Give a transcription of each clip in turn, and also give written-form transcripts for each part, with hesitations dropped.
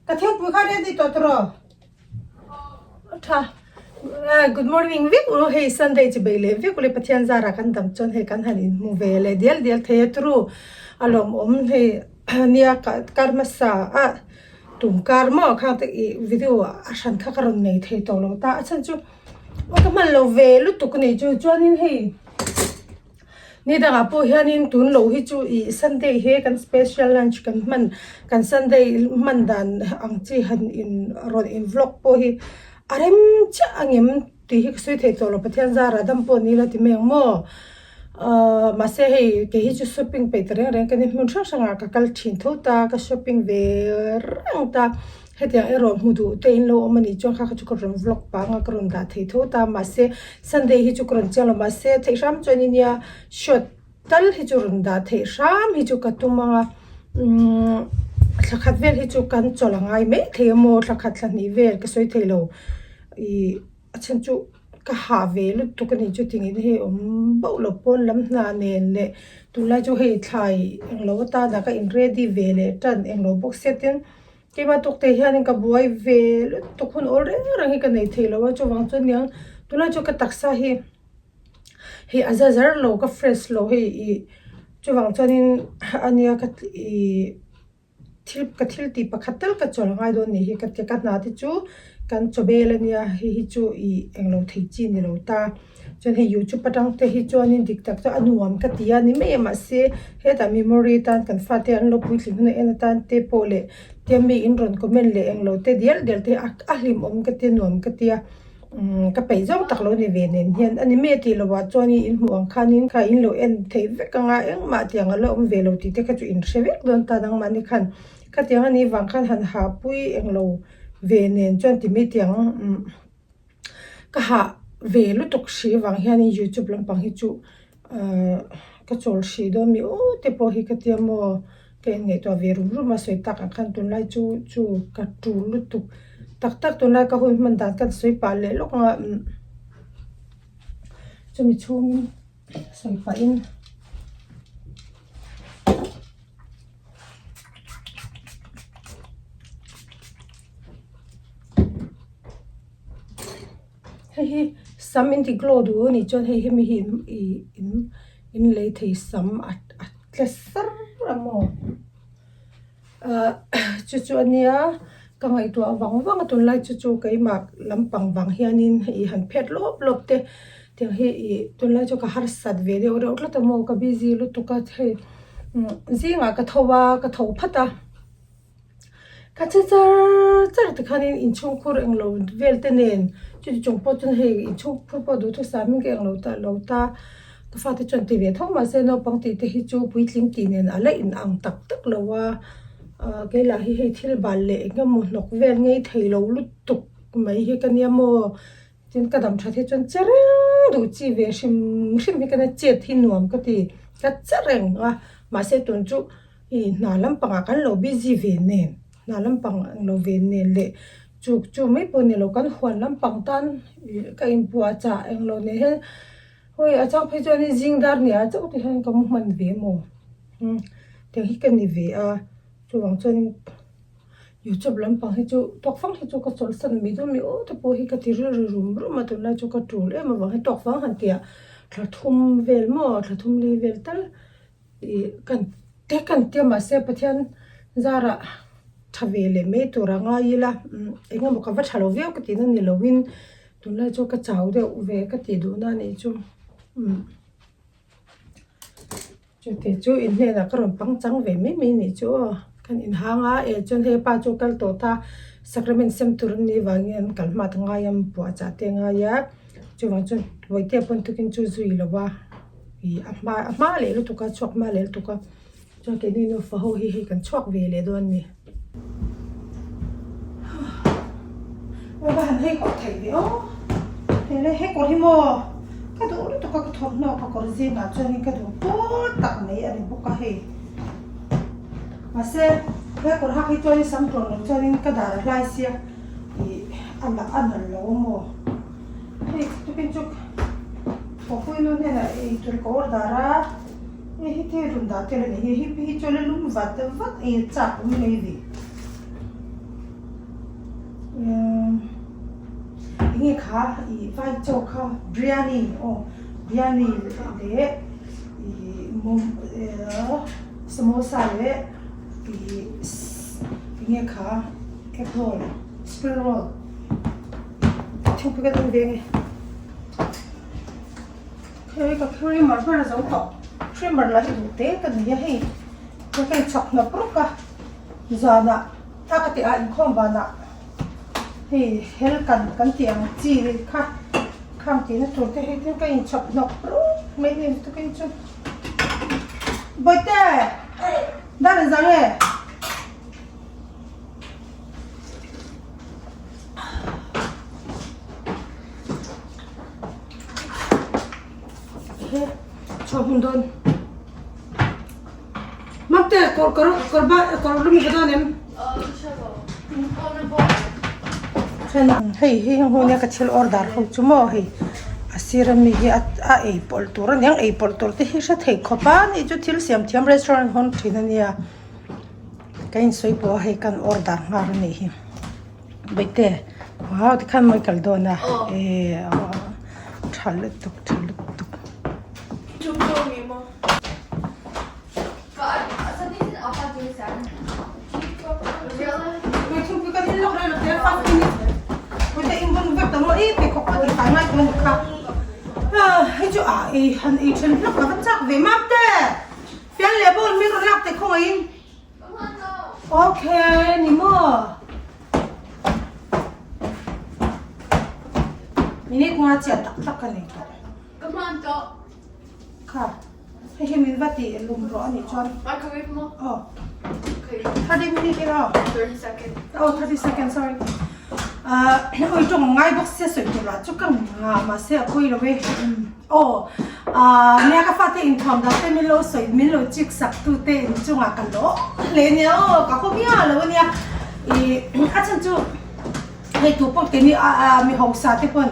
Ka thingpui kha ready tawh tawh rawh. Tha. Good morning vek u hei Sunday chi bei leh vek u le Pathian zara kan dam chuan hei kan han inhmu ve leh dial dial thei a turu a lawmawm hei nia kar hmasa a tum kar maw khang te ih video a hran kha ka rawn nei thei tawh lo ta a chhan chu ka hman lo ve lutuk a ni chu chuanin hei. Ni dangah pawh hianin tun loh hi chu ih Sunday he kan special lunch kan hman kan Sunday hman dan ang chi han in rawn in vlog pawh hi a rem chiah ang em tih hi ka sawi thei tawh lo Pathian zara dam pawh ni ila ti mai ang maw ahh mahse hei kei hi chu shopping peih ta reng reng ka ni hmun hrang hrangah ka kal thin tho ta ka shopping ve reng ta. Hetiang erawh hmu duh te in lo awm a nih chuan kha kha chu ka rawn vlog pang a ka rawn dah thei tho ta mahse Sunday hi chu ka rawn chiang lo mahse theih hram chuan nia short tal hi chu rawn dah theih hram hi chu ka tum ang a umm thla khat vel hi chu kan chawlh a ngai mai thei a maw thla khat thla hnih vel ka sawi thei lo ih a chhan chu ka hah ve lutuk a ni chu tingin hei awm bauh lo pawn lam hna nen leh tunlai chu hei thlai englo atana ka in ready ve leh tan englo bawk sia tin. Keimah tawk te hianin ka buai ve lutuk hun awl reng reng hi ka nei thei lo a chuvang chuan niang tunlai chu ka taksa hi hei a za zar lo ka fresh lo hei ih chuvang chuanin ania ka ih thil ka thil tih pakhat tal ka chawl ngai dawn nih hi ka ti ka hna te chu kan chaw bel ania hei hi chu ih englo thei chi ni lo ta. Chuan hei youtube atang te hi chuanin dik tak chu a nuam ka ti a ni mai a mahse hetah memory atan kan fate an lo puitling hun a en atan te pawh leh tia mi in rawn comment leh englo te dial dial te a a hlimawm ka tia nuam ka tia umm ka peih zawng tak lo ni ve nen hian a ni mai a tih loh ah chuan in hmuh ang khanin kha in lo en theih vek anga engmah tiang a la awm ve lo tih te kha chu in hre vek dawn ta nangmahni khan khatiang a nih vang khan han hahpui englo ve nen chuan ti mai tiang umm. Ka hah ve lutuk hrih vang hianin youtube lampang hi chu ahh ka chawl hrih dawn mi aw te pawh hi ka tia maw ka in ngaihtuah ve rum rum a sawi tak ang khan tunlai chu chu ka tul lutuk tak tak tunlai ka hun hman dan ka sawi pah leh lawk ang a umm chumi chhungin sawi pahin. Hei hi sam in ti glow duh a nih chuan hei hemi hi ih in in lei thei sam a a tle sar a maw ah chu chu a nia ka ngaihtuah vang vang a tunlai chu chu keimah lampang vang hianin ih han phet lawp lawp te tiang hi ih tunlai chu ka harsat ve deuh reuh tlat a maw ka busy lutuk a hei zingah ka tho a ka tho phat a. Ka che char char tikhanin inchhungkhur englo vel te nen chuti chung pawh chuan hei inchhungkhur pawh duhthusam in ka englo ta lo ta ka fate chuan ti ve tho mahse naupang tih te hi chu puitling tih nen a la in ang tak tak lo a ah kei lah hi hei thil bal leh eng emaw hnawk vel ngei thei lo lutuk mai hi ka nia maw. Tin ka dam that hi chuan che reng duh chi ve hrim hrim hi ka nia chet hi nuam ka ti ka che reng a mahse tun chu ih hna lampangah kan lo busy ve nen hna lampang ang lo ve nen leh chu chu mai pawh ni lo kan huan lampang tan ih ka inpuah chah englo nen hian hawi a chang phei chuan zing dar ni ah chauh te hian ka mu hman ve maw umm tiang hi ka ni ve a chuvang chuanin. Youtube lampang hi chu tawk fang hi chu ka chawlhsan mai dawn mi aw te pawh hi ka ti rilru rum rum a tunlai chu ka tul em avang hian tawk fang han tih ah thla thum vel maw thla thum li vel tal ih kan te kan tia mahse Pathian zarah tha ve leh mai tur a ngai ila umm eng emaw ka va tha lo viau ka tihna ni lovin tunlai chu ka chau deuh ve ka tih duhna a nih chu umm. Chutih chu in hnenah ka rawn pangchang ve mai mai nih chu aw kan inhang a eh chuan hei pa chu kal tawh ta sacrament sem tur an nih vangin an kal hma ta ngai a puah chah te a ngai a chuvang chuan bawihtea pawn tukin chu zui lo a ih a hma a hma leh lutuk a chhuak hma leh lutuk a chuan keini nufa ho hi hei kan chhuak ve leh dawn a ni. Aw va han hei kawr theih ve aw hei le he kawr hi maw ka duh lutuk a ka thawmhnaw ka kawr zingah chuanin ka duh pawl tak mai a ni bawk a hei mahse he kawr hak hi chuanin sam tlawn loh chuanin ka dar a hlai sia ih a la a nalh lo a maw hei tukin chu kawpui nu hnenah eitur ka order a. Hei hi thil rawn dah tel a ni hi, hei hi chuan a lum vat vat a chak awm mai ve. Enge kha ih vai chaw kha biryani aw biryani leh ih samosa leh ih enge kha egg roll spring roll thingpui ka ding ve nge hei ka creamer ber a zo tawh creamer lah hi duh te ka nei a hei ka hei chak hnawp rawk a zanah. A ka tih ah inkhawm vanah hei hel kan kan tih ang chi kha khang tihna tur te hei tin ka inchhawp hnawk rup mai ni tukin chu Bawihte dar in zang e. He chhuah hun dawn. Mamte kawr kawr kawr ba kawr lum ka dawn em? Hei hi heng hun ka thil order ho chu maw hei a sir ami hi a a ei pawlh tur a niang ei pawlh tur te hi hre thei khawp a ni chu thil siam thiam restaurant hawn thin a nia ka insawi pawh a hei kan order nghal a nih hi Bawihte wow tikhan mawi kal dawn a eh tha lutuk tha lutuk. Okay ni maw minute nga chiah tak tak ka nei tawh. Kha hei hi min va tih lum rawh a nih chuan Microwave maw? Aw Okay. 30 minute in aw 30 second. Oh 30 second sorry. Ah oi tawng ngai bawk sia sawi tur lah chu ka nga mahse a pawi lo e. Aw ah nia ka fate inthuam dan te min lo sawi min lo chik sak tu te in chungah ka lawm hle nia aw ka haw miah lo a nia. Ih a chhan chu Hei tu pawh keini a mi hausa te pawn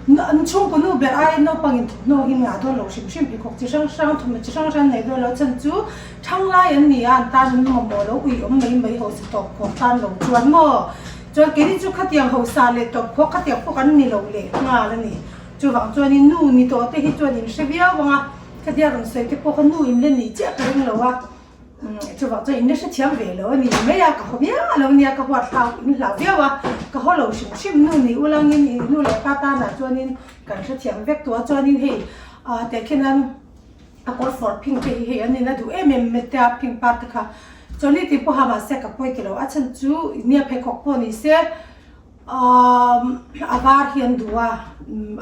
an chhungkaw nu ber aiin naupang in thawmhnaw hi ngah dawn lo hrim hrim pheikhawk chi hrang hrang thawmhnaw chi hrang hrang nei dawn lo chhan chu thang lai an ni a an tan an mamawh lo ui awm mai mai hausa tawp khawk tan lo chuan maw chuan keini chu khatiang hausa leh tawp khawk khatiang pawh kan ni lo leh nghal a ni chuvang chuanin nu ni tawh te hi chuan in hre viau ang a khatia rawn sawi te pawh kha nu in la nih chiah ka ring lo a. Chuvang chuan in la hrethiam ve lo a ni mai a, ka haw viau lo nia, ka huat hlau in hlau viau a, ka haw lo hrim hrim nu ni ulangin i nu leh pa tanah chuanin kan hrethiam vek tawh a, chuanin hei ah tehkhin an a kawr fawr phing te hi hei an in a duh em em mai te a phing par te kha, chuan ni tih pawha mahse ka pawi ti lo a chhan chu nia pheikhawk pawh ni se A var hi an duh a,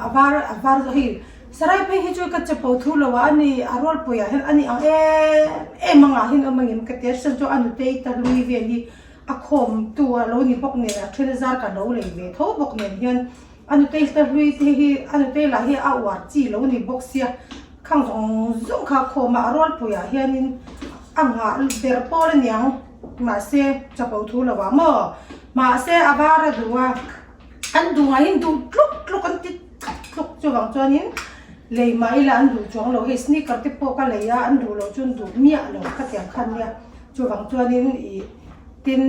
a var a var hei sarai phei hi chu ka che po thu lo a ani a rualpui ah hian ani ang em em ang ah hian awm angem ka ti a chhan chu a nutei ta hlui vel hi a khawm tu a lo ni bawk nen a then zar ka lo lei ve tho bawk nen hian a nutei ta hlui te hi a nutei lah hi a uar chi lo ni bawk sia khang zawng zawng kha a khawm a a rualpui ah hianin a nghah ber pawl aniang. Mahse, chapo thu lo ah maw? Mahse, a var a duh a, an duh ngaihin duh tluk tluk an ti tluk tluk chuvang chuanin lei mah ila an duh chuang lo. Hei sneaker te pawh ka lei a, an duh loh chu an duh miah lo khatiang khan nia. Chuvang chuanin ih tin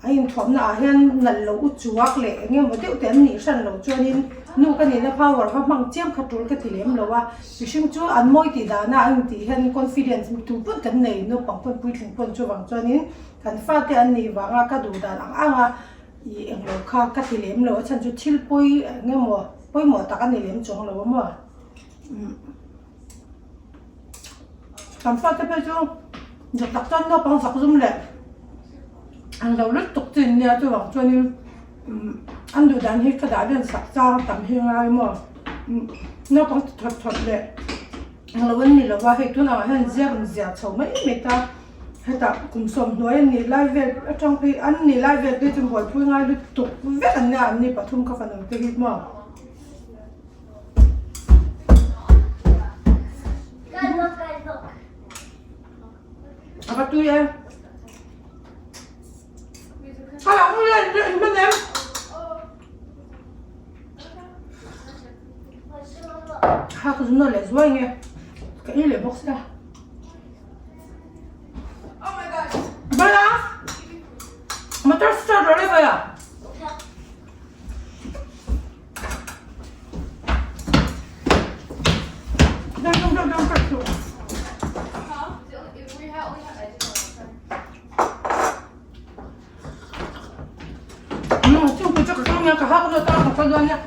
a inthuamna ah hian nalh loh u chuak leh eng emaw deuh te an nih hran loh chuanin nu ka nihna power va hmang chiam kha tul ka ti lem lo a. Mihring chu an mawi tih dana a intih hian confidence tu pawn kan nei, naupang pawn puitling pawn chuvang chuanin kan fate an nih vanga ka duh dan ang ang a ih englo kha ka ti lem lo a chhan chu thil pawi eng emaw pawimawh tak a ni lem chuang lo a maw. Umm kan fate phei chu dik tak chuan naupang zak zum leh an lo lutuk chi an nia chuvang chuanin umm an duh dan hi ka dah ven sak chang tam hi ngai maw umm naupang ti thawt thawt leh ang lo an ni lo a hei tunah hian ziak an ziah chho mai mai ta hetah kum sawmhnuai an nih lai vel atang phei an nih lai vel te chu buaipui ngai lutuk vek an nia an ni pathum ka fanu te hi maw. A va tui e. Ka lang ule in hman em. Ha ka zun leh zuai nge. Ka ei leh bawk sia. Oh my god. Bala. Motor start rồi đấy vậy à? Ka hak zawt a, ka kal dawn nia.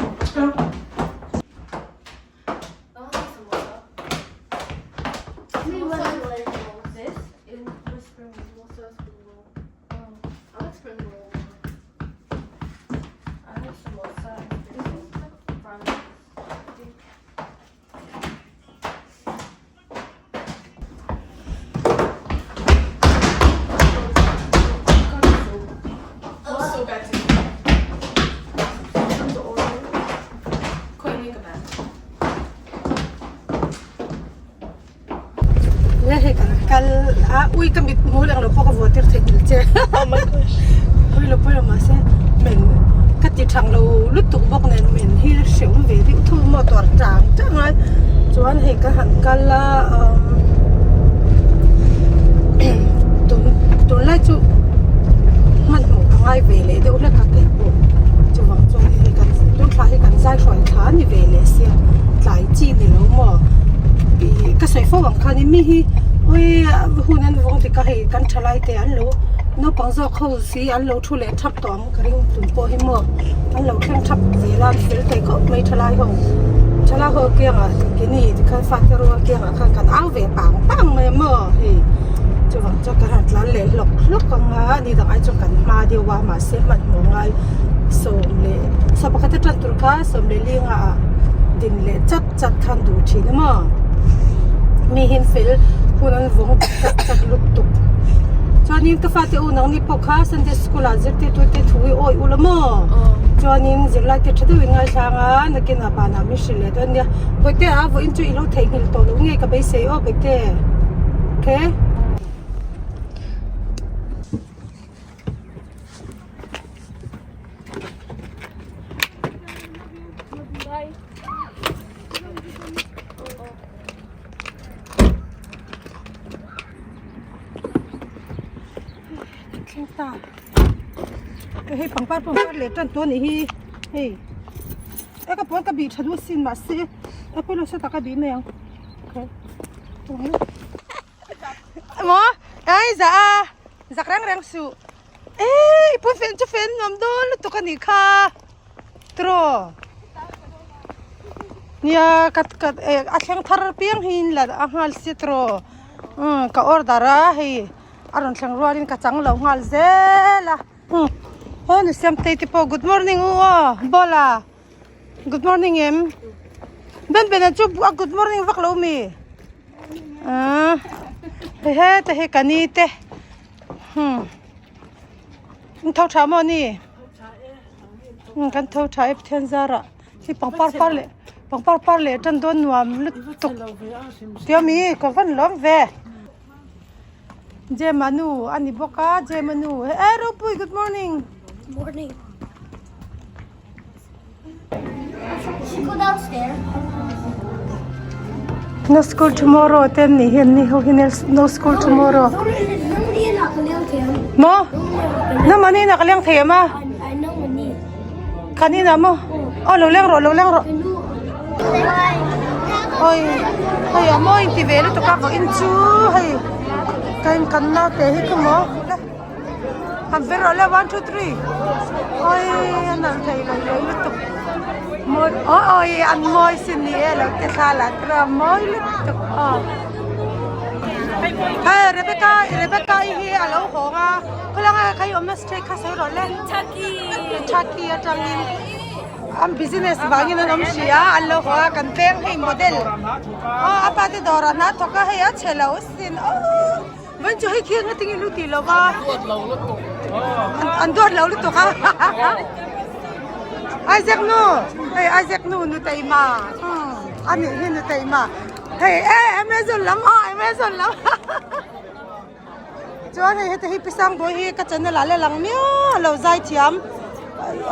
Le hei kan kal a ui ka mit hmu leng lo pawh ka vuah tir theih ngil che ui lo pawh lo mahse men ka ti thang lo lutuk bawk nen men hi hreawm ve deuh thung maw tuar chang chang a chuan hei ka han kal a umm tunlai chu hmanhmawh ka ngai ve leh deuh hlek a kei pawh chuvang chuan hei kan tun thla hi kan zai hruai thla a ni ve leh sia tlai chi ni lo maw ih ka sawi fo ang khan mi hi awi hun an vawng dik a hei kan thalai te an lo naupang zawk ho si an lo thu leh thap tawh ang ka ring tun pawh hi maw an lo thleng thap zel a an fel thei khawp mai thalai ho thalai ho kiangah keini tikhan fate rual kiangah khan kan au ve pang pang mai a maw hei chuvang chuan kan han tlan leh hlawk hlawk ang a ni dang ai chuan kan hma deuh a mahse hmanhmawh ngai 10 pakhat a tan tur kha 15 ah din leh chat chat khan duh thin a maw mi hin fel hun an vawng chat chat lutuk chuanin ka fate u nangni pawh kha Sunday school ah zirtirtu te thu hi awih ula maw chuanin zirlai te tha deuhin ngaithlang a nakinah banah min hrilh leh dawn nia bawihte a vawiin chu i lo theihnghilh tawh loh nge ka beisei aw bawihte okay. Thleng ta hei pangpar pawh par leh tan tawh a nih hi hei e ka pawn ka bih tha duh asin mahse a pawimawh nasa tak a bih mai ang maw ai za a zak reng reng suh eh i pawn fen chu fen nuam dawn lutuk a nih kha tiraw nia ka ka eh a thleng thar piang hi in la a nghal sia tiraw umm ka order a hei a rawn thleng rualin ka chang lo nghal zel a umm aw ni siamtei te pawh good morning u aw bola good morning em ben ben a chu a good morning vak lo mi ah hei heta hi ka ni te hmm in tho tha maw ni umm kan tho tha e Pathian zarah hi pangpar par leh pangpar par leh tan dawn nuam lutuk tia mi ka van lawm ve. Jema nu a ni bawk a Jema nu eh Ropui good morning morning She go downstairs No school tomorrow te an nih hi an ni ho hi no school tomorrow maw na mani inah ka leng thei em a Kan inah maw aw lo leng rawh lo leng rawh Oi hei a maw inti ve lutuk a vawiin chu hei ka in kan naute hi chu maw han ver rawh le 1 2 3 oi a nalh thei lo lo lutuk mawi aw oi an mawi sin ni e lo te thla lah te a mawi lutuk aw hei Rebecca Rebecca i hi a lo hawng a khawlanga kha i awmna street kha sawi rawh le Kentucky Kentucky atangin An business vangin an awm hrih a, an lo haw a, kan peng hei model aw a pa te dawrah hna thawk a hei a chhe lo sin aw vawiin chu hei khi eng ating in lu tih lo va an duat lo lutuk a Isaac nu hei Isaac nu nu taima a nih hi nu taima hei e Amazon lam aw Amazon lam. Chuan hei heti hi Pi Sangbawi hi ka channel ah la lang miau lo zai thiam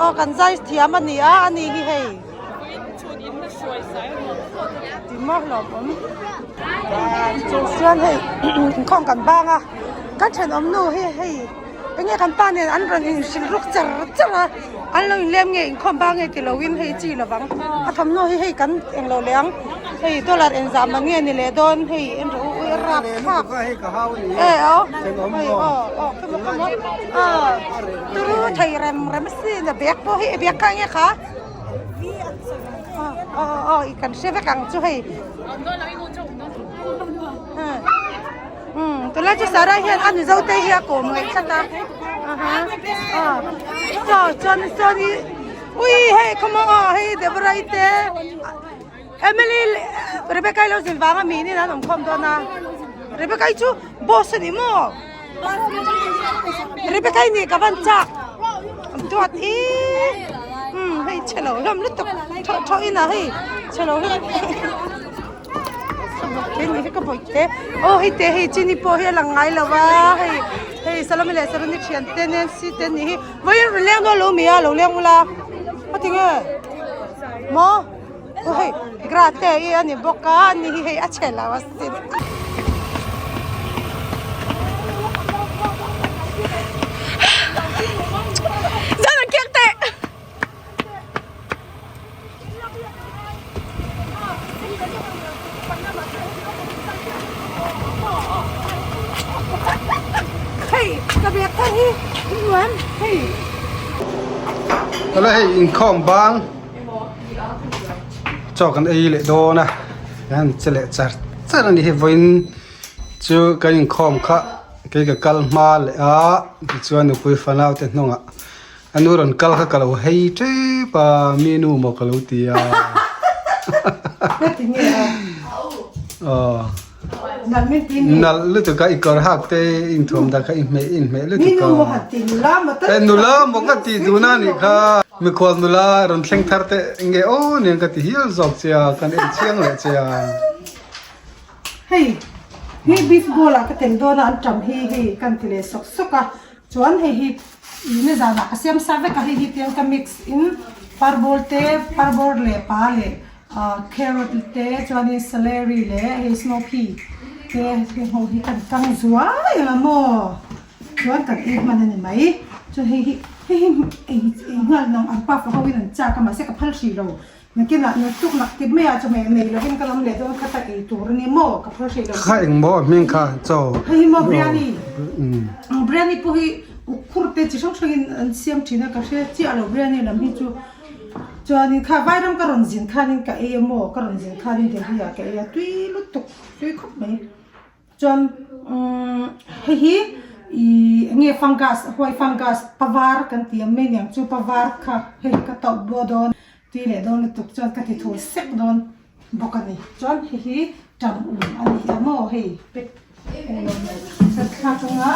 aw kan zai thiam a ni a a ni hi hei ti maw hlawm awm chuan hei inkhawm kan bang a kan thenawm nu hi hei enge kan pa nen an rawn inhrilh ruk char char a an lo inlem nge inkhawm bang nge ti lovin hei chi lovang a thawmhnaw hi hei kan englo leh ang hei dollar engzah man nge ni leh dawn hei en rawh u. rapthlak e aw hei aw aw khawmaw khawmaw aw turu thei rem rem sin a bag pawh hi i bag kha enge kha aw aw aw i kan hre vek ang chu hei umm tunlai chu Sarah hian a mizo te hi a kawm ngaih tlat a aha aw chaw chuan sawn hi ui hei khawmaw aw hei Deborah-i te. Emily leh Rebecca-i lo zin vanga minin an awm khawm dawn a, Rebecca-i chu boss a ni maw? Rebecca-i nih ka van chak duat i umm hei chhe lo hlawm lutuk thaw thaw in ah hei chhe lo hlawm he ni hi ka bawih te aw hei te hei chini pawh hi a lang ngai lo a hei hei Salome leh Saroni thian te Nancy te nih hi vawiin rawn leng dawn lo mi a lo leng ula a ti nge maw. Aw hei grate hi a ni bawk a ani hi hei a chhe lo asin. Hei ka biak thar hi nuam hei. Hello hei inkhawm bang. Chaw kan ei leh dawn a hian che leh char char a ni hi vawiin chu kan inkhawm kha kei ka kal hma leh a tichuan nupui fanau te hnungah a nu rawn kal kha ka lo hei tep a mi nu maw ka lo ti a aw. Nalh lutuk a i kawr hak te inthuam dah kha i hmeh i inhmeh lutuk a. E nula maw ka tih dun a nih kha. Mikhual nula rawn thleng thar te nge aw nen ka ti hial zawk che a kan en chiang leh che a. Hei hi beef bowl ah ka tel dawn a an tam hi hei kan ti leh sawk sawk a chuan hei hi ih nizan ah ka siam sa vek a hei hi tiang ka mix in parbawl te parbawl leh pa leh Ah carrot te chuanin celery leh hei snow pea te heng ho hi kan kang zuai ang a maw chuan kan ei hman a ni mai chuan hei hi hei hi ei ei nghal nang an pa fa ho in an chak a mahse ka phal hrih lo nakinah naktuk nak tip mai ah chawhmeh nei lovin ka lam leh dawn kha ta ei tur a ni maw ka phal hrih lo Kha eng maw a hming kha chaw hei hi maw biryani biryani pawh hi ukkhur te chi hrang hrangin an siam thin a ka hre chiah lo biryani lam hi chu. Chuanin kha vairam ka rawn zin khanin ka ei a maw ka rawn zin khanin Delhi ah ka ei a tui lutuk tui khawp mai chuan umm hei hi ihh eng nge fungus huai fungus pavar kan ti ang mai niang chu pavar kha hei ka tauh buah dawn tui leh dawn lutuk chuan ka ti thur sek dawn bawk a ni chuan hei hi tam um a ni a maw hei pek ka thlak anga.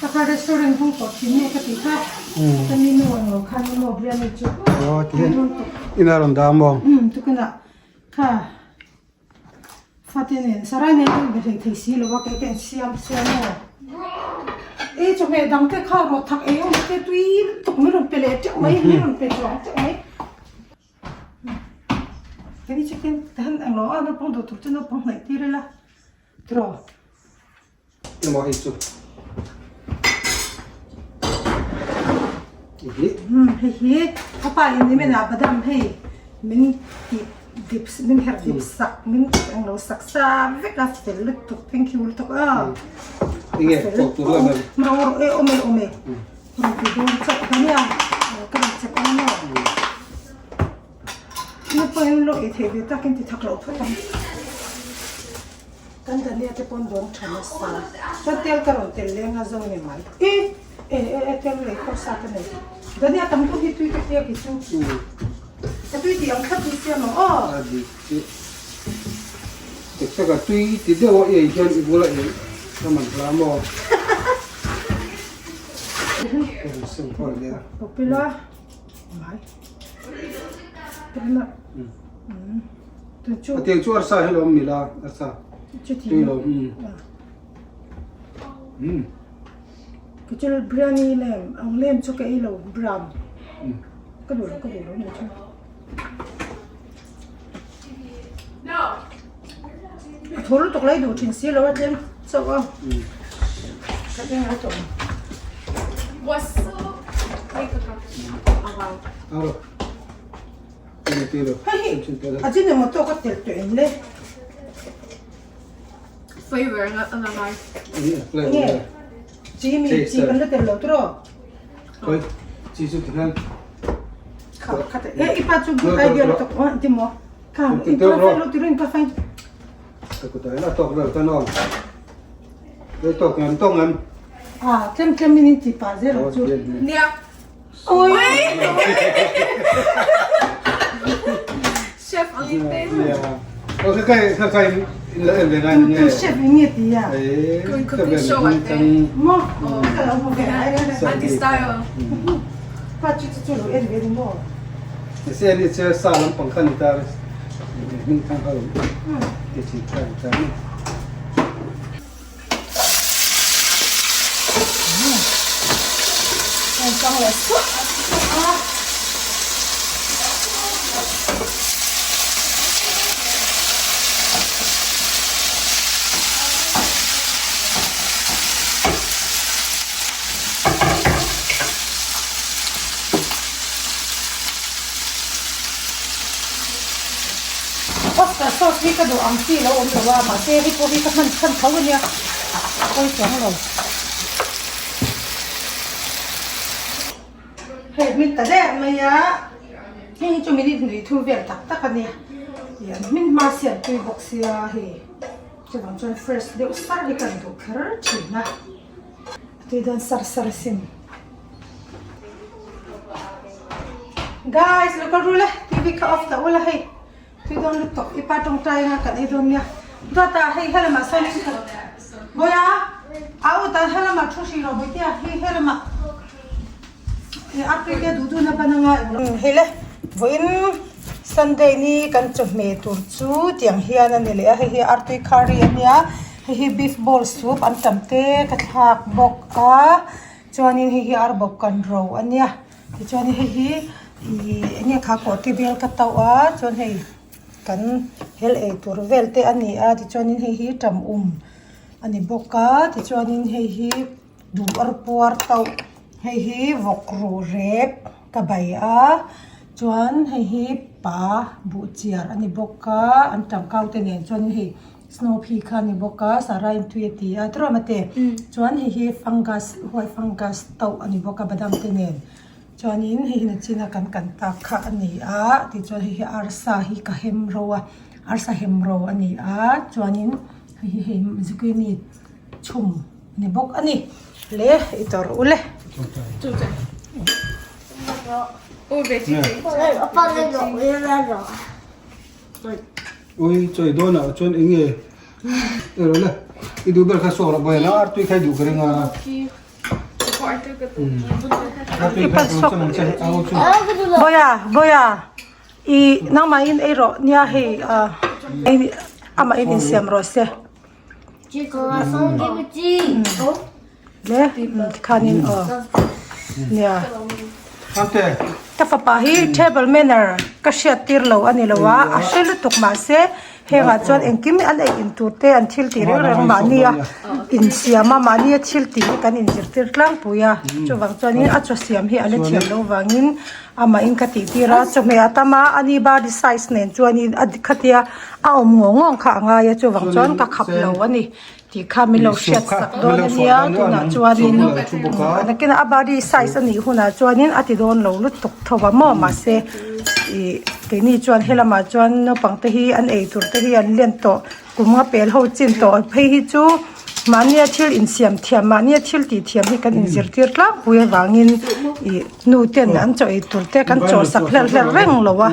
Taka restaurant hung tawh thin nge ka tih kha ka ni nu ang lo khan maw biryani chu aw ti hian ina rawn dah maw tukinah kha fate nen sarai nen ka inbe hlei thei si lo a kei ka insiam sia maw ei chawhmeh dang te kha rawh thak ei awm te tui lutuk min rawn pe leh teuh mai min rawn pe chuang teuh mai. Kei ni chicken te han englo a naupang duh tur chu naupang hnaih tir ila tiraw. Emaw hei chu. Hi. Hei hi ka pa in ni mena badam hei min ti dip min herh dip sak min englo sak sa vek a fel lutuk thank you lutuk a. Enge chawk tur la mai. Ro ro e awm e awm e. Rawn ti dawn chauh ta nia ka rawn chep ang maw? Hnu pawhin lo ei theih ve takin ti thak loh phawt ang. Kan Dania te pawn dawng tha nasa. Chuan tel ka rawn tel leng a zo ni mai. I e e e tel lei pawh sa ka nei. Dania tam deuh hi tui ka tia ki chu. Ka tui tih ang thlap hi siam ang aw. A dik chiah. Tek tak a tui ti deuh a i ei hian i bula ei ka man hla maw? Popila mai tuna tu chu Tiang chu arsa hi lo awm nila arsa tui lo Ka chu biryani lem ang lem chu ka ei lo brown ka duh lo ka duh lo ni chu A thaw lutuk lai duh thin si lo a tlem chauh a ka eng a tawh Hei hi Ajinomoto ka telh tawh em le? Flavor a la ngai. Nge chi mi chi kan la telh lo tiraw? Chi chu tikhan. Kha kha te e ipa chu good idea lutuk a ti maw? Kha i pa fain lo tirin ka fain. Ka kutah hian a tawk vel ta nawn. Hei tawk ngam tawk ngam. Ah tlem tlem in in ti pah zel ang chu. Nia. Ui. Chef ang in te. Nia. Oh ka kai ka kai in la en ve ngai nge. Tu chef in nge ti ya. Eh. Cooking show at te. Mo. Ka lo mo ve ai. Anti style. Pa chu chu lo en ve ni mo. Se ni che sa lampang kha ni ta hming thang ho ti chi kha ni ta ni. Chang leh suah a. Oyster sauce hi ka duh ang chi lo awm lo a, mahse hei pawh hi ka hman chhan tho a nia, a pawi chuang lo. Hei hmin ta der mai a, hei hi chu minute hnih thum vel tak tak a nia, ih an hmin hma siam tui bawk sia hei chuvang chuan fresh deuh sar hi ka duh kher thin a. Tui dawn sar sar asin. Guys, lo kal ru le. TV kha off ta ula hei. Tui dawn lutuk. I pa tawngtai anga kan ei dawn nia. Dawtah hei helamah sawn in khat. Bawiha, au tan helamah thu hrih rawh Bawitea. Hei helamah. Artui te duh duhna ban anga eng. Hei le, vawiin Sunday ni kan chawhmeh tur chu tiang hian a ni leh a. Hei hi artui curry a nia. Hei hi beef bowl soup an tam te ka thlak bawk a chuanin hei hi arbawp kan ro a nia tichuanin hei hi ihh eng nge kha kawhte bel ka tauh a chuan hei kan hel ei tur vel te a ni a tichuanin hei hi tam um a ni bawk a tichuanin hei hi duh ar puar tauh hei hi vawk ruh rep ka bai a chuan hei hi pa buh chiar a ni bawk a an tangkau te nen chuan hei. Snow phi kha a ni bawk a sarah in tui a ti a tiraw mate chuan hei hi fungus white fungus tauh a ni bawk a badam te nen chuanin hei hi nachina kan kan tak kha a ni a tichuan hei hi arsa hi ka hem ro a arsa hem ro a ni a chuanin hei hi hei zucchini chhum a ni bawk a ni le i tawrh ule. Ui chawi dawn ah chuan eng nge ero le i duh ber kha sawk rawh bawiah la artui kha i duh ka ring a artui kha duh chuan ang che au chu Bawiah bawiah i nangmah in ei rawh nia hei ah amah in insiam rawh se le tikhanin aw nia ka fapa hi table manner ka hriat tir lo a ni lo a a hre lutuk mahse hengah chuan engkim an ei in tur te an thil tih reng reng mahni a insiam a mahni a thil tih hi kan inzirtir tlangpui a chuvang chuanin a chaw siam hi a la thiam loh vangin amah in ka tih tir a chawhmeh a tam a ani body size nen chuanin a khatia a awm ngawng ngawng kha a ngai a chuvang chuan ka khap lo a ni tih kha min lo hriat sak dawn a nia tunah chuanin nakinah a body size a nih hunah chuanin a ti dawn lo lutuk tho a maw mahse ih keini chuan helamah chuan naupang te hi an ei tur te hi an len tawh kum nga pel ho chin tawh phei hi chu mahnia thil insiam thiam mahnia thil tih thiam hi kan inzirtir tlangpui avangin ih nu ten an chaw ei tur te kan chaw sak hlerh hlerh reng lo a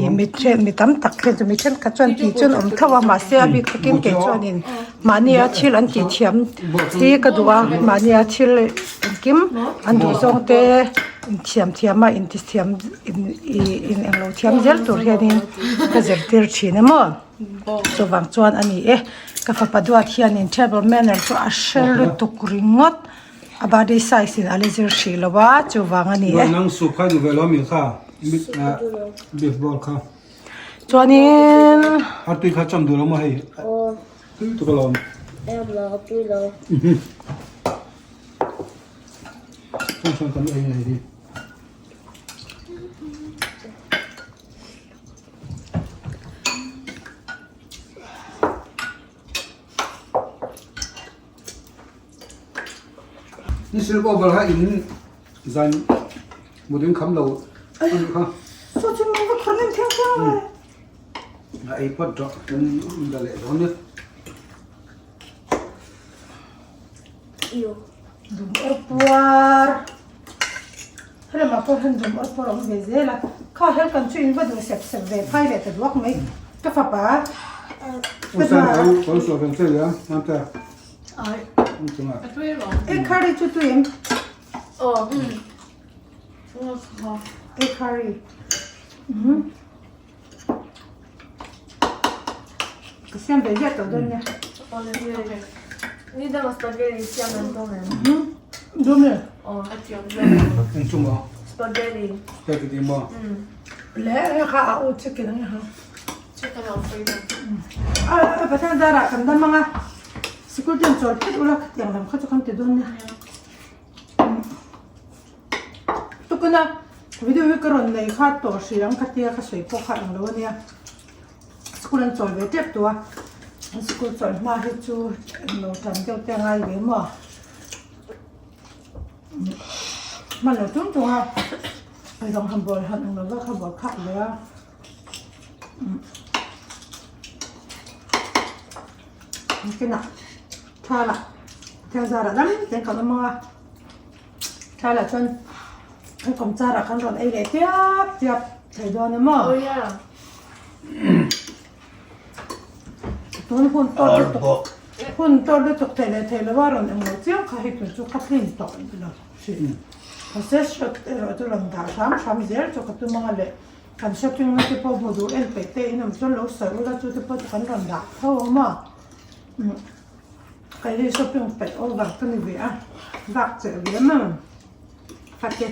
ih mi then mi tam tak hian chu mi thenkhat chuan tih chu an awm tho a mahse a bik takin kei chuanin mahnia thil an tih thiam hi ka duh a mahnia thil engkim an duh zawng te inthiam thiam a intithiam ih in englo thiam zel tur hianin ka zirtir thin a maw. Chuvang chuan a ni e, ka fapa duat hianin table manner chu a hre lutuk ringawt a body size in a la zir hrih lo a chuvang a ni e. Chuanin Ni silk over kha in zan mut in kham lo a nih kha. Chu chu min va khawr nem thiang thiang e. A ei phawt rawh in in la leh dawn nia. Dum awr puar. Helamah pawh hian dum awr puar a awm ve zel a. Kha hel kan chu in va duh sep sep ve phai leh ta duak mai. Ka fapa. U san kau kau so ven che ya nam ta. Ai. Egg curry chu tui em? Aw. Egg curry. Ka siam ve ziah tawh dawn nia. Ni dang spaghetti siam an dawm em? Dawm e. Aw, a thiam zawk. Eng chu maw? Spaghetti. Spaghetti maw? Le he kha a u chicken ang ha. Chicken alfredo. A Pathian zarah kan dam anga sikul ten chawl phet ula khatiang lam kha chu kan ti dawn nia. Tukuna video hi ka rawn nei kha tawh hrih ang ka tia ka sawi pawh kha ang lo ania school an chawl ve tep tawh a an school chawl hma hi chu englo tan deuh te a ngai ve maw hman lo tung tung a eizawng han bawl han ang lo va kha bawl khak leh a. Kinah thla lah thiang zarah dam ten kan awm ang a thla lah chuan kan kawm charah kan rawn ei leh tiap tiap thei dawn a maw tun hun tawt lutuk hun tawt lutuk thei leh thei lova rawn englo chiang kha hei tun chu ka tlin tawh lo hrih process shot erawh chu rawn dah hram hram zel chu ka tum ang a leh. Kan shopping na te pawh hmu duh en peih te in awm chuan lo sawi ula chu te pawh chu kan rawn dah tho awm a kei hi shopping peih over ka ni ve a bak cheh ve em em fate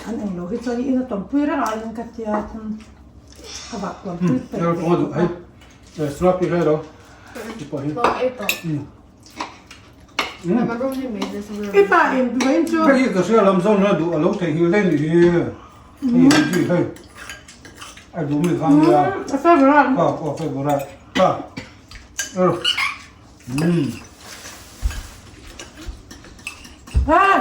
an eng lo hi chuan in a tawmpui reng a in ka tia chuan ka vah kual pui peih ve I pa in vawiin chu. Hei ka hria lam zawn a duh a lo theihnghilh daih nih hi. Hei hi hei. A duh mi kha nia. A favorite. Pa pa favorite. Pa. Er. Mm. Hey.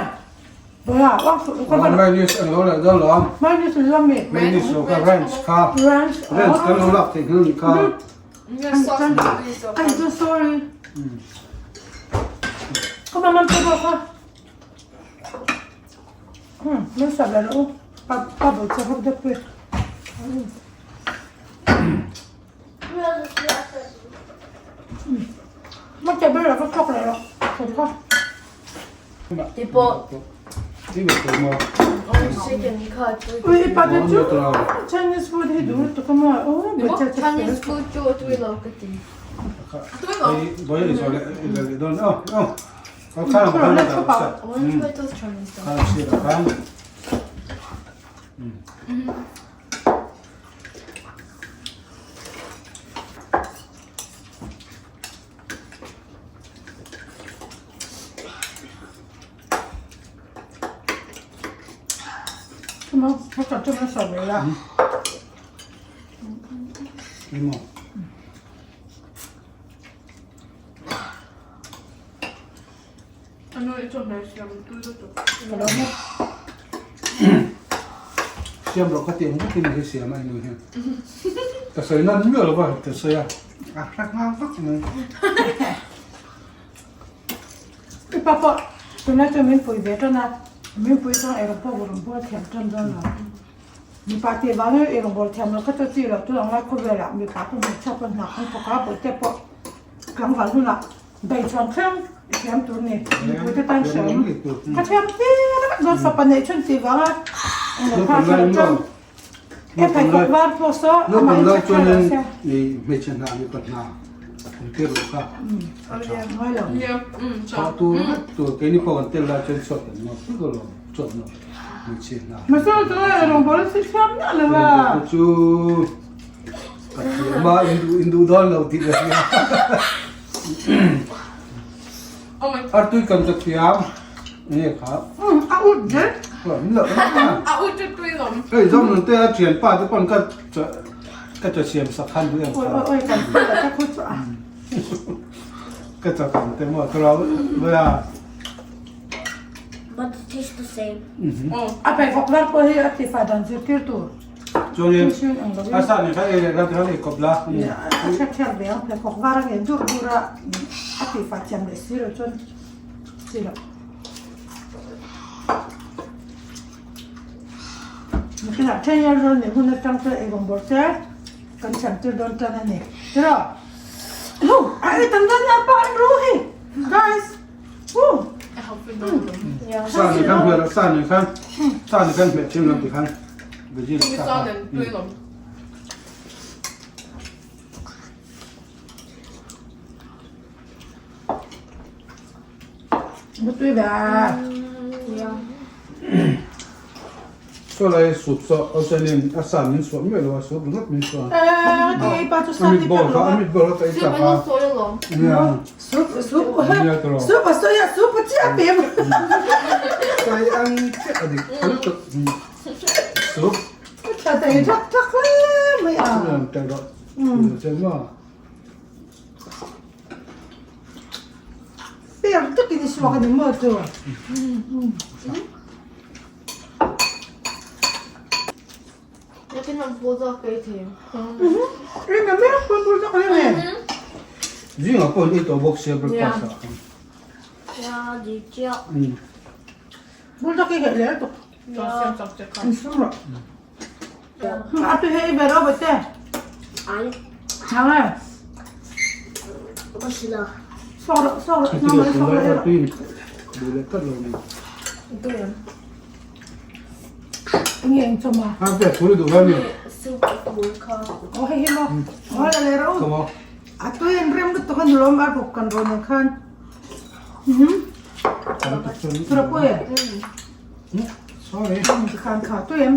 Bala, wang su ka ba. Mayonnaise ang lo leh dawn lo. Mayonnaise lo mi. Mayonnaise lo ka ranch kha. Ranch. Ranch kan lo lak theihnghilh nih kha. I'm so sorry. Come on, ma'am, ka. Min sab la rawh u. Pa pa bul chu hawk deuh pui. Ma che ber la ka chok la rawh. Chok kha. Tipo. Ui i pa te chu Chinese food hi duh lutuk a maw? Oh, Chinese food chu a tui lo ka ti. I want to try those Chinese stuff. Ano i chawhmeh siam tui lutuk. Siam rawh ka ti ang vek in hi siam a inu hian. Ka sawi nan miah lo va ka sawi a, a hre nghal vak mai. I pa pawh tunlai chuan min pui ve tan a, min pui chuan eirawng pawh rawn bawl thiam tan dawn lo. Mipa tih vangin eirawng bawl thiam lo kha chu chi loh chu angai khawvelah mipa pawh hmeichhia pawh hna an thawk a, bawihte pawh tlangval hunah Beichhuan thleng i thiam tur ni, mipui te tan hreawm. Ka thiam tir dawn fapa neih chhun tih vanga englo kha hriat chuan e pheikhawk var pawh saw amah in check thei lo se. Hmeichhe hna mipa hna an tir loh kha a tha. Ngai lo. Thawh tur vek tur keini pawh kan tel lai chuan chhuat kan nawr vek alawm chhuat nawr hmeichhe hna. Mahse tunah rawngbâwl a si thiam miah lo a. Chu ka thiam a in duh dawn lo tih ka hria. Artui kan ka thiam nge kha. A ut zel. A ut chu tui lawm. Hei zawm nun te a thian pa te pawn ka ka chaw siam sak khan duh em kha. Oi oi kan phu la ka khu chu a. Ka chaw kan te maw ka lo a. Taste the same. A pheikhawk var pawh hi a tifai dan zirtir tur. Chuanin a sa nen khan ei leh la tikhan ei kawp la. A hriat thiam ve ang pheikhawk var a ngen dur dur a a tifai thiam leh si lo chuan chi loh. Nakinah then hian rawn neih hun atang chuan eirawng bawrh te kan siam tir dawn tan a ni. Tiraw? Huh! A ei tam dawn nia pa an ru hi! Guys! Sa nen khan hmeh loh sa nen khan sa nen khan hmeh thiam lo ti khan veggie leh sa kha. Mutui ve a. Saw lai soup saw aw chuanin a sa min suah miah lo a soup ringawt min suah a. Eh, ti ei pa chu sa ti pek lo a. A meatball kha ka ei chak a. Nia. Soup soup soup a sawi a soup a chiah pem. Sai ang chiah a dik lutuk. Soup. Tha thei thak thak hle mai a. Teh rawh. Chuan maw. Per takin i suak a ni maw chu? Nakin ang bulldog ka ei thei. Ring a mek pawn bulldog a ni. Zingah pawh an ei tawh bawk sia breakfast ah. Ya, di chiah. Bulldog hi heh leh lutuk. In sum rawh. A tu hei ve ro bate. Ai. Hang e. Ka sila. Sok ro sok ro na mai sok ro. Du le tat lo ni. Nge eng choma. Ha pe thuri du va ni. Soup of burka. O hei hi mo. O la le ro. Come on. A tu en rem lu to kan lom ar bok kan ro ne khan. Mhm. Sura po e. Sorry. Khan kha tu em.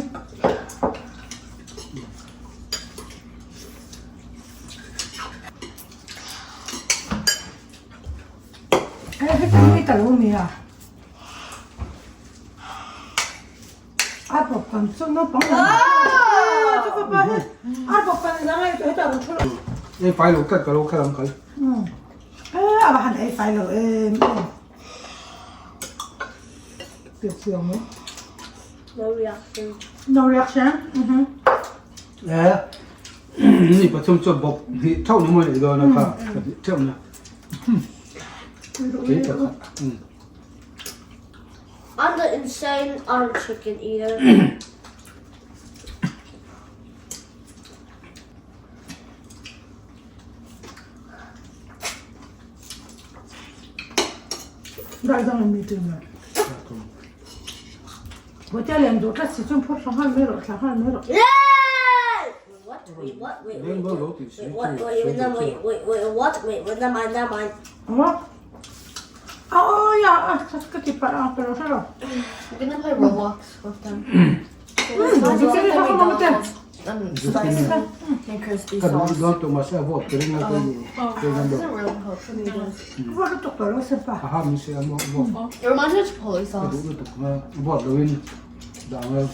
Hei hei mi ta lo mi a. Ar bawk kan chu naupang lam. Chu ka pa hi ar bawk kan zang ei heta rawn thu lo. Ei fai lo tlat ka lo kal ang kal. A va han ei fai lo em em. Piak chiang mai. No reaction. No reaction. Mhm. Eh. Ni pathum chu bawk hi thauh ni maw nei dawn a kha. Theuh na. Kei pakhat. I'm the insane arm chicken eater. Dai dang mi tu na. Hotel lian duh tlat si chuan phur thla nghal mai rawh thla nghal mai rawh. What? Wait, what? Wait, wait, wait, wait, wait, wait, wait, wait, what? Wait, wait, never mind, never mind. Aw aw ya a ka ti palh ang ka lo hre lo. We're gonna play Roblox with them. And crispy Ka duh sauce. dawn tawh mahse a vawt ka ring a ka ni. Doesn't really help for noodles. Vawt lutuk tawh lo se pa. A ha min si a maw vawt. It reminds me of chipotle Ka sauce. duh lutuk a vawt loin dah ang a.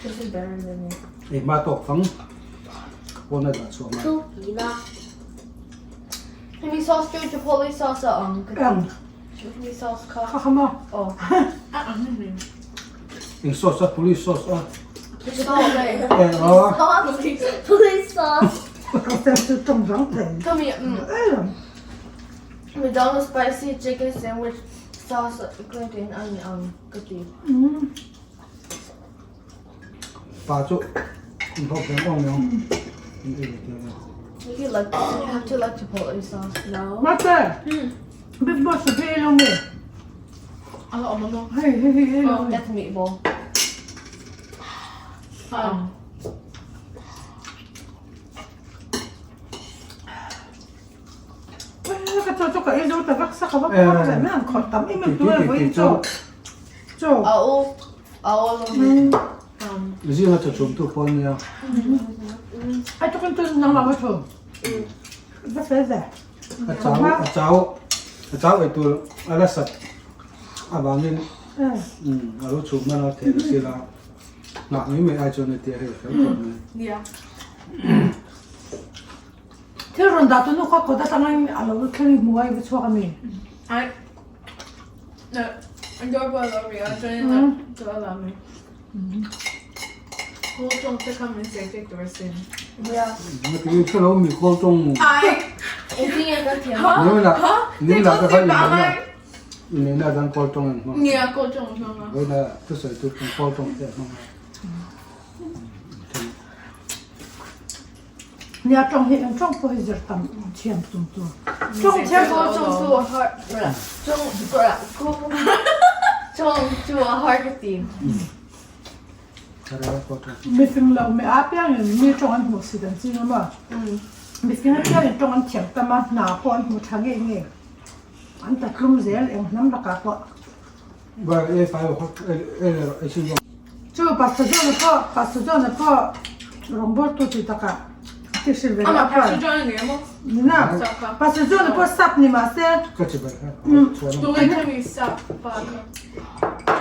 This is better than it. Ei hma tawk fang pawn a dah chhuah mai. Two, Lina. Hemi sauce chu chipotle sauce a ang ka Eng. ti. Hemi sauce kha. Kha kha maw? Aw. Eng sauce a police sauce a. Chipotle. Eng aw. Police sauce. Ka fel chu tawng vang thei. Kami Em. McDonald's spicy chicken sandwich sauce green in ani ang ka ti. Pa chu in hawk veng awng mai ang. In ei ve tir ang. You can like you have to like chipotle sauce. No. Mate. Big boss hi ei lo nge? A la awm a Hei hei hei ei lo nge? That's meatball. Um. Ka chaw chu ka ei zo ta vak sak a vak vak leh mai ang khawrh tam em em tur a vawiin chaw chaw. A u a u lo Zinga chaw chhum tu pawh ania. Ai tukin chu nangmah va chhum. Va fel ve. A chau a chau a chau ei tur a la sat avangin a lo chhum hman a theih si la nghah mai mai ai chuan hetia hei fel khawp mai. Nia. Thil rawn dah tu nu kha kawt atangin a lo thleng i hmu a i va chhuak a mi? Ai. Nia tawng hi eng tawng pawh hi zir tam thiam tum tur. Tawng thiam Kawl tawng chu a har tawng chu a har ka ti. Mifing lo mi a piangin mi tawng an hmuh sit an ching a maw? Mifing apiangin tawng an thiam tam a, hna pawh an hmu tha ngei ngei. An ta tlum zel eng hnam lakah pawh. Chu Pastor John-a pawh Pastor John-a pawh rawngbawltu tih takah ti hrilh ve leh a phuan. Nina Pastor John-a pawh sap ni mah se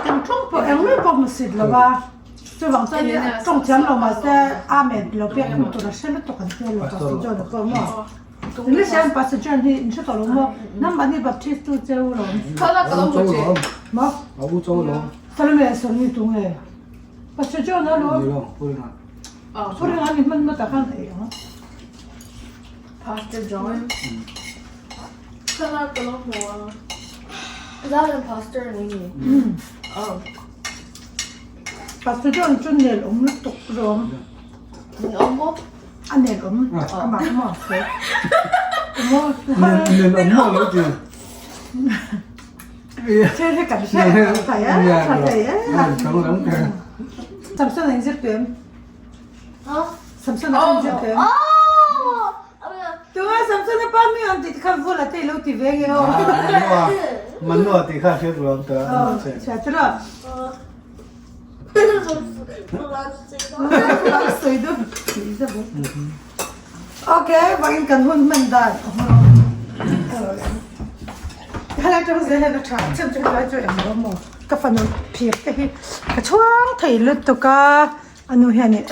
eng tawng pawh eng mai pawh hmu sit lo va chuvang chuan tawng thiam lo mah se Amen lo pek hmu tur a hre lutuk an tia lo Pastor John-a pawh maw. English hian Pastor John hi in hre tawh lo maw? Nangmahni Baptist tu che u lawm. Maw? Salome Sawmi tu nge? Pastor John a lo. Puringa ni hman mata khan ei ang. Pastor John. Pastor ni. Pastor John chu nel awm lutuk rawm. A nel awm amah maw se. Nel awm maw lo ti. Thil hi kan hre thei a, tha thei e. Samson in zir tu em? Samson a in zir tu em? Tunga Samson a pa mi an tih kha vul a te lo ti ve nge aw. Manua tih kha hriat ruam ta. Hriat ruam. Okay, vawiin kan hun hman dan helai tang zel hian a tha a chhan chu helai chu eng lo maw ka fanu phir te hi ka chhuang thei lutuk a a nu hian in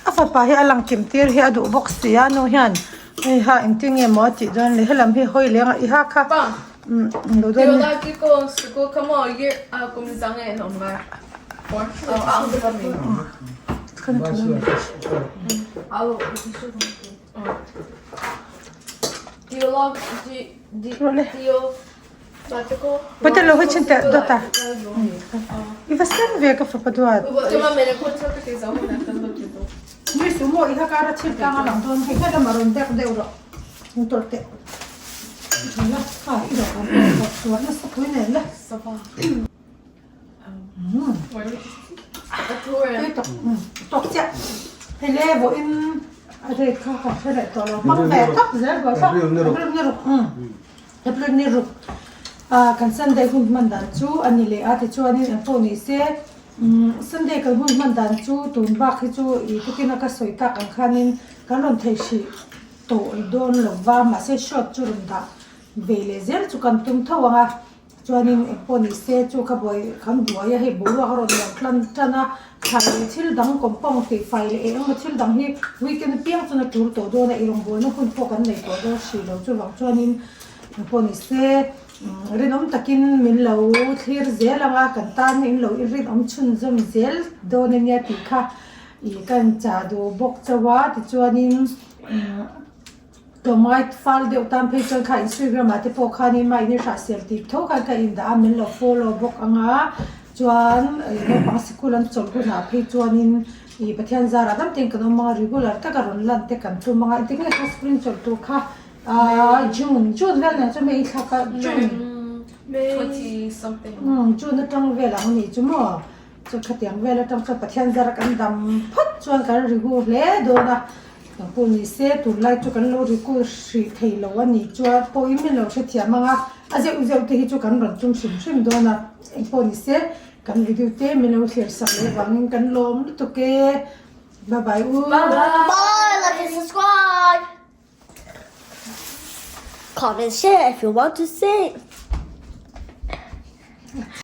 a fapa hi a lang kim tir hi a duh bawk si a nu hian hei ha engtin nge maw a tih dawn le helam hi hawi leng a i ha kha. Pate lo hi chin teh dawt a i va sen ve ka fapa duat nui suh maw i ha kar a chhip tlang a lang dawn hei helam a rawn dek deuh rawh. Kan Sunday hun hman dan chu a ni leh a tichuanin engpawh ni se Sunday kan hun hman dan chu tun bak hi chu ih tukin a ka sawi tak ang khanin kan rawn thei hrih. Tawh dawn lo va, mahse short chu rawn dah ve leh zel chu kan tum tho ang a, chuanin eng pawh ni se chu ka buai kan buai a, hei boruak a rawn liam tlan tan a, thlai leh thil dang compound tih fai leh eng emaw thil dang hi weekend apiang chuan a tul tawh dawn a, irawngbawlna hun pawh kan nei tawh dawn hrih lo, chuvang chuanin eng pawh ni se rinawm takin min lo thlir zel ang a, kan tan in lo rinawm chhunzawm zel dawn ania tih kha ih ka inchah duh bawk chauh a, tichuanin. Tlawmngai fal deuh tan phei chuan kha Instagram ah te pawh khanin mahni hrahsel tih tho khan ka indah a min lo follow bawk ang a chuan naupang sikul an chawlh hunah phei chuanin ih Pathian zarah dam tein kan awm ang a regular taka rawn lan te kan tum ang a engtin nge kha sikul in chawlh tur kha ahh June June vel nen chuan hei i thlak a June June atang vel ang anih chu maw. Chu khatiang vel atang chuan Pathian zara kan dam phawt chuan kan rigu hle dawn a, kan pawh ni se tunlai chu kan lo rigu hrih thei lo a nih chuan pawhin min lo hrethiam ang a, a zeuh zeuh te hi chu kan rawn tum hrim hrim dawn a, eng pawh ni se kan video te min lo thlir sak leh vangin kan lawm lutuk e, bye bye u. Bye, like and subscribe. Comment share if you want to see.